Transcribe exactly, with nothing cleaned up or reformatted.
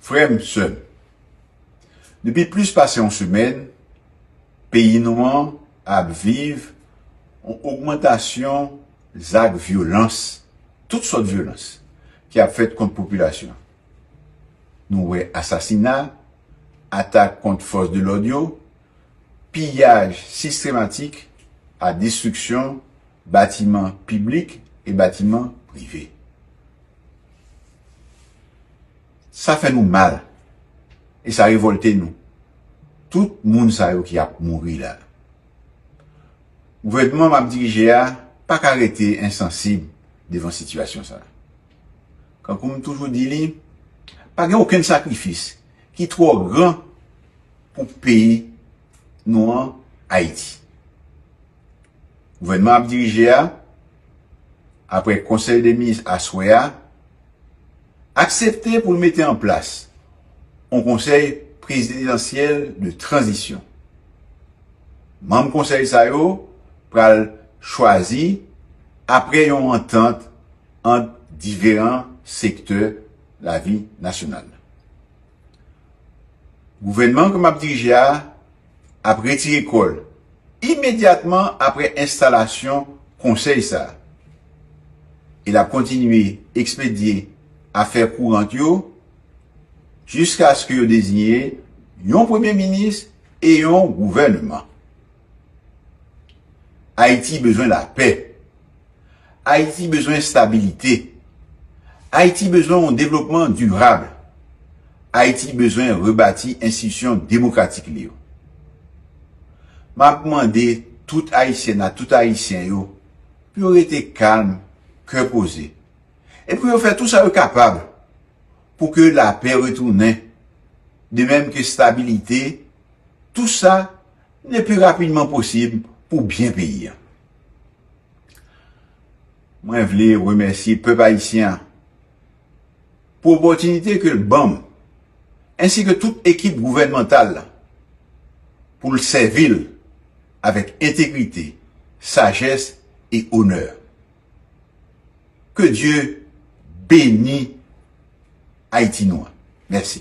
Frè m, sè m, depi plis pase yon semèn, peyi nou an ap viv yon ogmantasyon zak vyolans, tout sòt vyolans, ki ap fèt kont popilasyon. Nou wè asasina, atak kont fòs de lòd yo, piyaj sistematik ak destriksyon batiman piblik e batiman prive. Sa fè nou mal e sa revòlte nou. Tout moun sa yo ki ap mouri la. Gouvènman m ap dirije a pa ka rete ensansib devan sitiyasyon sa a. Kankou m toujou di li, pa gen okenn sakrifis ki twò gran pou peyi nou an, Ayiti. Gouvènman ap dirije a, apre Konsèy de Minis aswè a, aksepte pou l mete an plas yon konsèy prezidansyèl de tranzisyon. Manm konsèy sa yo pral chwazi apre yon antant ant diferan sektè lavi nasyonal. Gouvènman ke m ap dirije a ap retire kò l imedyatman apre enstalasyon konsèy sa a. E l ap kontinye ekspedye afè kourant yo jiskaske yo deziye yon premye minis e yon gouvènman. Ayiti bezwen lapè. Ayiti bezwen estabilite. Ayiti bezwen yon devlopman dirab. Ayiti bezwen rebati enstitisyon demokratik li yo. M ap mande tout Ayisyèn ak tout Ayisyen yo pou yo rete kalm, kè poze, e pou yo fè tou sa yo kapab pou ke lapè retounen, de menm ke estabilite, tou sa le pli rapidman posib pou byen peyi a. Mwen vle remèsye pèp ayisyen an pou opòtinite ke l ban m, ensi ke tout ekip gouvènmantal la, pou l sèvi l avèk entegrite, sajès e onè. Ke Dye beni Ayiti nou an. Mèsi.